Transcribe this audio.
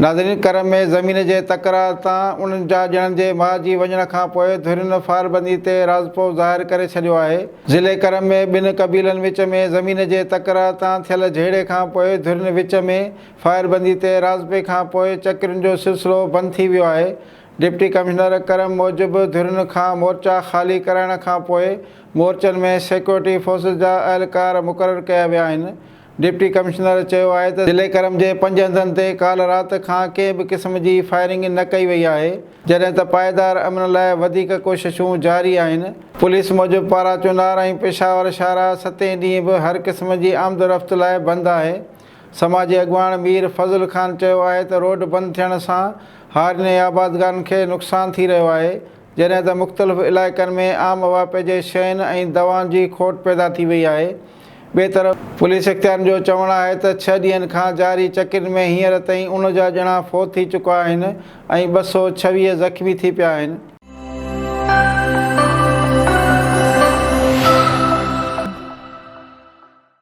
ناظرين ڪرم ۾ زمين جي تڪرار تان 49 ڄڻن جي مارجي وڃڻ کان پوء ڌرين فاربندي تي راضپو ظاهر ڪري ڇڏيو آهي. ضلعي ڪرم ۾ ٻن قبيلن وچ ۾ زمين جي تڪرار تان ٿيل جهيڙي کان پوء ڌرين وچ ۾ فائربندي تي راضپي کان پوء چڪرين جو سلسلو بند ٿي ويو آهي. ڊپٽي ڪمشنر ڪرم موجب ڌرين کان مورچا خالي ڪرائڻ کان پوء مورچن ۾ سيڪيورٽي فورسز جا اهلڪار مقرر ڪيا ويا آهن. ڊپٽي ڪمشنر چيو آهي ته ضلعي ڪرم جي پنج هنڌن تي ڪالهه رات کان ڪنهن به قسم جي فائرنگ نه ڪئي وئي آهي، جڏهن ته پائيدار امن لاء وڌيڪ ڪوششون جاري آهن. پوليس موجب پارا چنار ۽ پشاور شاهراهه ستين ڏينهن به هر قسم جي آمد و رفت لاء بند آهي. سماجي اڳواڻ مير فضل خان چيو آهي ته روڊ بند ٿيڻ سان هارين ۽ آبادگارن کي نقصان ٿي رهيو آهي، جڏهن ته مختلف علائقن ۾ عام واهپي جي شين ۽ دوائن جي کوٽ پيدا ٿي وئي آهي. ٻئي طرف پوليس اختيارين جو چوڻ آهي ته ڇهه ڏينهن کان جاري چڪرين ۾ هينئر تائين 49 ڄڻا فوت ٿي چڪا آهن ۽ 226 زخمي ٿي پيا آهن.